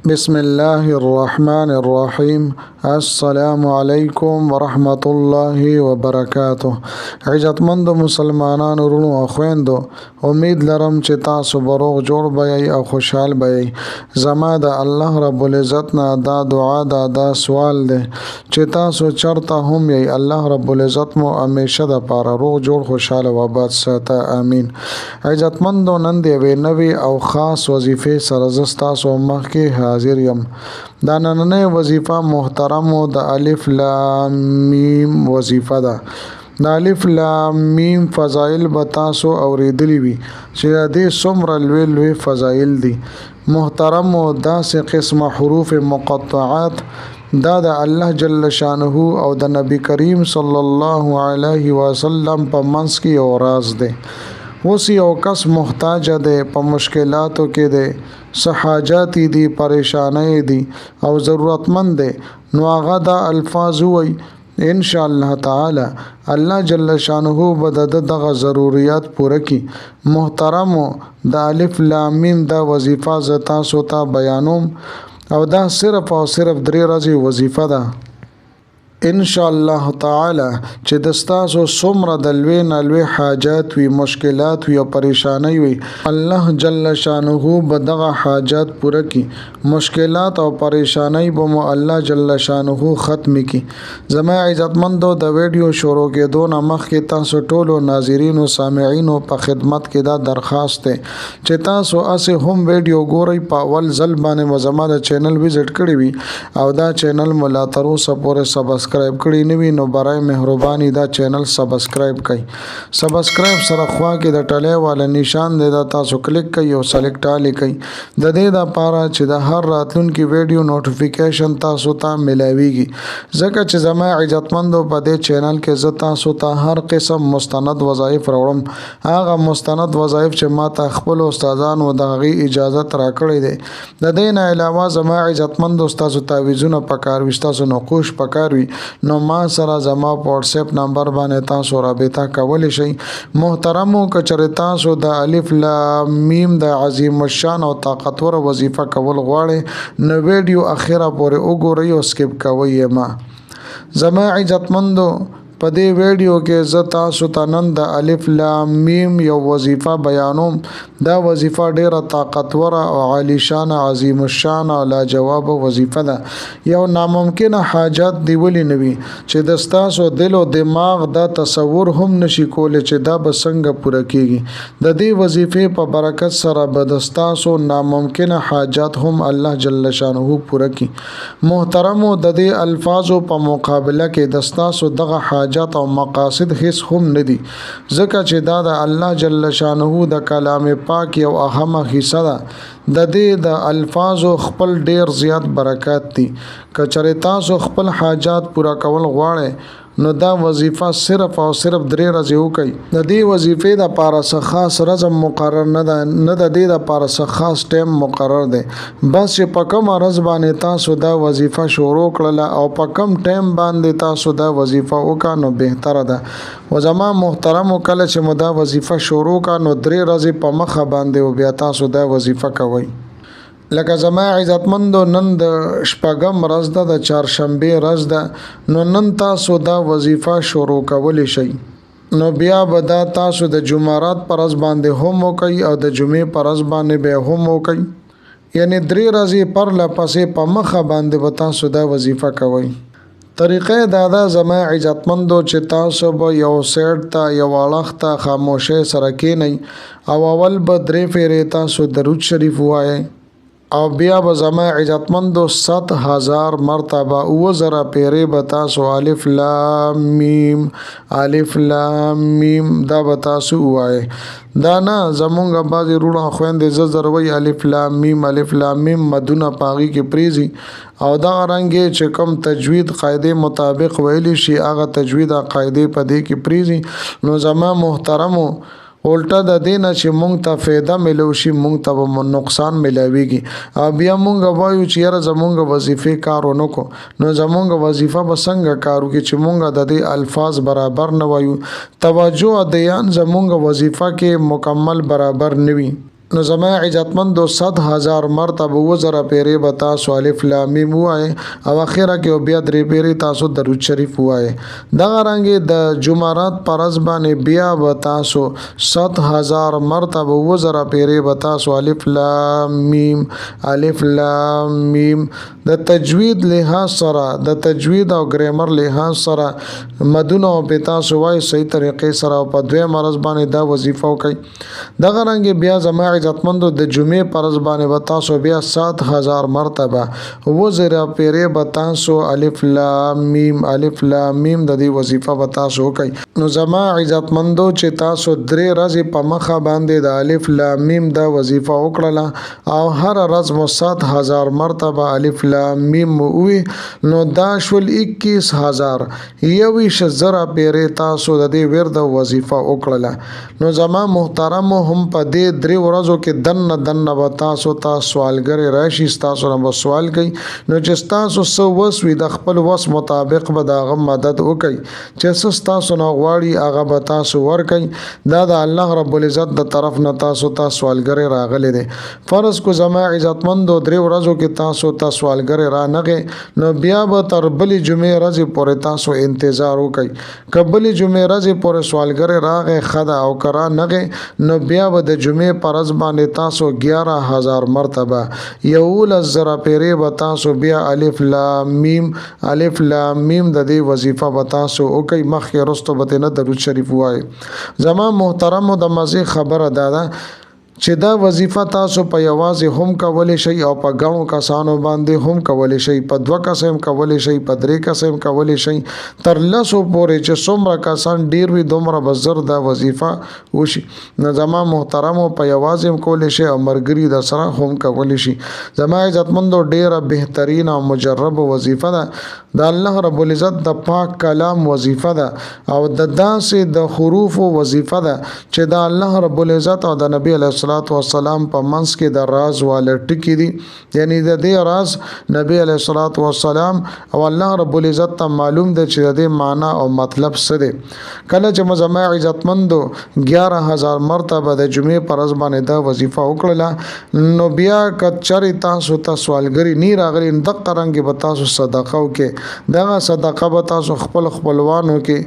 بسم الله الرحمن الرحیم. السلام علیکم ورحمت الله وبرکاته. عزتمند مسلمانانو، وروڼو او خویندو، امید لرم چې تاسو به روغ جوړ به یئ او خوشحال به یئ. زما د الله رب العزت نه دا دعا ده، دا سوال دی چې تاسو چرته هم یئ، الله رب العزت مو همیشه دپاره روغ جوړ، خوشحال او آباد ساته، امین. عزتمندو، نن د یوې نوې او خاص وظیفې سره زه ستاسو مخکې حاضر یم. دا نننۍ وظیفه، محترمو، د الف لام میم وظیفه ده. د الف لام میم فضایل به تاسو اورېدلي وي چې د دې څومره لوی لوی فضایل دي. محترمو، داسې قسمه حروف مقطعات دا د الله جل شانه او د نبی کریم صلی الله علیه وسلم په منځ کې یو راز دی. اوس یو کس محتاج دی، په مشکلاتو کې دی، څه حاجات دي، پریشانۍ دي او ضرورتمند دی، نو هغه دا الفاظ ووایي، ان شاء الله تعالی الله جل شانه به د دغه ضروریات پوره کړي. محترمو، د الف لام میم دا وظیفه زه تاسو ته بیانوم او دا صرف او صرف 3 ورځې وظیفه ده. ان شاء الله تعالی چې د ستاسو څومره د لوی نه لوی حاجات وي، مشکلات وي او پریشانۍ وي، الله جل شانه به دغه حاجات پوره کړي، مشکلات او پریشانۍ به مو الله جل شانه ختم کړي. زما عزتمندو، د ویډیو شروع کېدو نه مخکې تاسو ټولو ناظرینو سامعینو په خدمت کې دا درخواست دی چې تاسو هسې هم ویډیو ګورئ، په اول ځل باندې مو زما د چینل وزټ کړی وي او دا چینل مو لا تر اوسه پورې سبسکرایب کړی نه وي، نو برای مهرباني دا چینل سبسکرایب کړئ. سبسکرایب سره خوا کې د ټلی والا نشان دی، دا تاسو کلیک کړئ او سلیکټ آل کړئ، د دې دپاره چې د هر راتلونکي ویډیو نوټیفیکیشن تاسو ته ملاویږي. ځکه چې زما عزتمندو، په دې چینل کې زه تاسو ته هر قسم مستند وظایف راوړم، هغه مستند وظایف چې ما ته خپل استادانو د هغې اجازت راکړی دی. د دې نه علاوه زما عزتمندو، ستاسو تعویذونه پکار وي، ستاسو نقوش پکار وي، نو ما سره زما په واتس اپ نمبر باندې تاسو رابطه کولی شئ. محترمو، که چېرې تاسو د الف لام میم د عظیم الشان او طاقتور وظیفه کول غواړئ، نو ویډیو اخره پورې وګورئ او سکیپ کوئ یې مه. زما عزتمندو، په دې ویډیو کې زه تاسو ته نن د الف لام میم یو وظیفه بیانوم. دا وظیفه ډیره طاقتوره او عالیشانه، عظیم الشان او لاجوابه وظیفه ده. یو ناممکنه حاجت دی ولې نه وي چې د ستاسو دل او دماغ دا تصور هم نشي کولی چې دا به څنګه پوره کیږي. د دې وظیفې په برکت سره به د ستاسو ناممکنه حاجت هم الله جل شانه پوره کړي. محترمو، د دې الفاظو په مقابله کې د ستاسو دغه حاجت او مقاصد هیڅ هم نه دي، ځکه چې دا د الله جل شانه د کلام پاک یو اهمه حصه ده. د دې د الفاظو خپل ډیر زیات برکات دي. که چېرې تاسو خپل حاجات پوره کول غواړئ، نو دا وظیفه صرف او صرف 3 ورځې وکړئ. د دې وظیفې دپاره څه خاص رزم مقرر نه ده، نه د دې دپاره څه خاص ټایم مقرر دی. بس چې په کومه ورځ باندې تاسو دا وظیفه شروع کړله او په کوم ټایم باندې تاسو دا وظیفه وکړه، نو بهتره ده. و زما محترمو، کله چې مو دا وظیفه شروع کړه، نو 3 ورځې په مخه باندې او بیا تاسو دا وظیفه کوئ. لکه زما عزتمندو، نن د شپږم ورځ ده، د چهارشنبې ورځ ده، نو نن تاسو دا وظیفه شروع کولی شئ، نو بیا به دا تاسو د جمعرات پر ورځ باندې هم وکئ او د جمعې پر ورځ باندې به هم وکئ، یعنی 3 ورځې پرله پسې په مخه باندې به تاسو دا وظیفه کوئ. طریقه دا ده زما عزتمندو چې تاسو به یو سیټ ته، یو اړخ ته خاموشۍ سره کینئ او اول به 3 فیرې تاسو درود شریف ووایئ او بیا به زما عزتمندو 7000 مرتبه، 7000 پیرې به تاسو الف لام میم، الف لام میم دا به تاسو ووایئ. دا نه زمونږ بعضې وروڼه خویندې زر زر وایي الف لام میم، الف لام میم، مدونه په هغې کې پرېږدي او دغه رنګ یې چې کوم تجوید قاعدې مطابق ویلی شي، هغه تجوید قاعدې په دې کې پرېږدي. نو زما محترمو، الټه د دې نه چې مونږ ته فایده ملو شي، مونږ ته به نقصان ملاویږي او بیا مونږ وایو چې یاره زمونږ وظیفې کار ونه کړو. نو زمونږ وظیفه به څنګه کار وکړي چې مونږ د دې الفاظ برابر نه وایو، توجه دیان زمونږ وظیفه کې مکمل برابر نه وي. نو زما عزتمندو 7000 مرتبه 7000 پیرې به تاسو الف لام میم ووایئ او اخره کې بیا درې پیرې تاسو درود شریف ووایئ. دغه رنګ د جمعرات پر ورځ باندې بیا به تاسو 7000 مرتبه 7000 پیرې به تاسو الف لام میم الف لام میم د تجوید لحاظ سره، د تجوید او ګرامر لحاظ سره مدونه او په تاسو وایئ صحیح طریقې سره، او په دویم ورځ باندې دا وظیفه وکړئ. دغه رنګ بیا زما عزتمندو د جمعې پر ورځ باندې به تاسو بیا 7000 مرتبه 7000 پیرې به تاسو الف لام میم الف لام میم د دې وظیفه به تاسو وکړئ. نو زما عزتمندو چې تاسو درې ورځې په مخه باندې د الف لام میم دا وظیفه وکړله او هر ورځ مو 7000 مرتبه الف لام میم مو ووی، نو دا شول 21000 21000 پیرې تاسو د دې ورد او وظیفه وکړله. نو زما محترم هم په دې درې ورځو کې دننه دننه به تاسو ته سوالګرې راشي، ستاسو نه به سوال کوي. نو چې ستاسو څه وس وي د خپل وس مطابق به د هغه مدد وکړئ، چې څه ستاسو نه غواړي هغه به تاسو ورکړئ. دا د الله رب العزت د طرف نه تاسو ته سوالګرې راغلي دی. فرض کو زما عزتمندو درې ورځو کې تاسو ته سوالګرې را نغې، نو بیا به تر بلې جمعې ورځې پورې تاسو انتظار وکړئ. که بلې جمعې ورځې پورې سوالګرې راغې ښه ده، او که را نغې نو بیا به د جمعې پر ورځ باندې تاسو 11000 مرتبه 11000 پیرې به تاسو بیا الف لام میم الف لام میم د دې وظیفه به تاسو وکړئ. مخکې وروسته به ترې نه درود شریف ووایئ. زما محترمو د مزې خبره دا ده چې دا وظیفه تاسو په یوازې هم کولی شئ او په ګڼو کسانو باندې هم کولی شئ، په دوه کسه هم کولی شئ، په درې کسه هم کولی شئ، تر لسو پورې چې څومره کسان ډیر وي دومره به زر دا وظیفه وشي. نو زما محترمو په یوازې هم کولی شئ او ملګري در سره هم کولی شي. زما عزتمندو ډیره بهترینه او مجربه وظیفه ده، د الله رب العزت د پاک کلام وظیفه ده او د داسې د حروفو وظیفه ده چې د الله رب العزت او د نبی علیه الصلاة والسلام په منځ کې د راز واله ټکي دي. یعنی د دې راز نبی علیه الصلاة والسلام او الله رب العزت ته معلوم دی چې د دې معنا او مطلب څه دی. کله چې مو زما عزتمندو 11000 مرتبه د جمعې پر ورځ باندې دا وظیفه وکړله، نو بیا که چېرې تاسو ته سوالګري نی راغلي دقه رنګ به تاسو صدقه وکړئ. دغه صدقه به تاسو خپل خپلوانو کې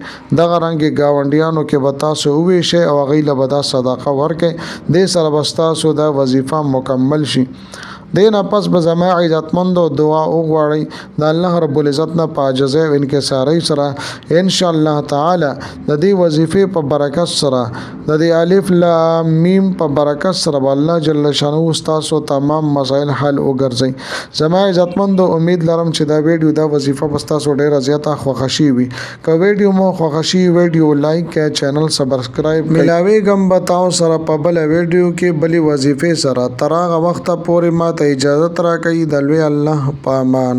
دغه رنګ ګاونډیانو کې به تاسو وویشئ او هغوی له به دا صدقه ورکړئ. دې سره به ستاسو دا وظیفه مکمل شي. دې نه پس به زما عزتمندو دعا وغواړئ د الله رب العزت نه په عاجزۍ او انکسارۍ سره. ان شاء الله تعالی د دې وظیفې په برکت سره، د دې الف لام میم په برکت سره به الله جل شانه ستاسو تمام مسایل حل وګرځي. زما عزتمندو امید لرم چې دا ویډیو دا وظیفه به ستاسو ډیره زیاته خوښه شي وي. که ویډیو مو خوښه شي ویډیو لایک کړئ، چینل سبسکرایب کړئ. ملاویږم به تاسو سره په بله ویډیو کې بلې وظیفې سره. تر هغه وخته پورې ما ته اجازت راکړئ. د لوی الله په امان.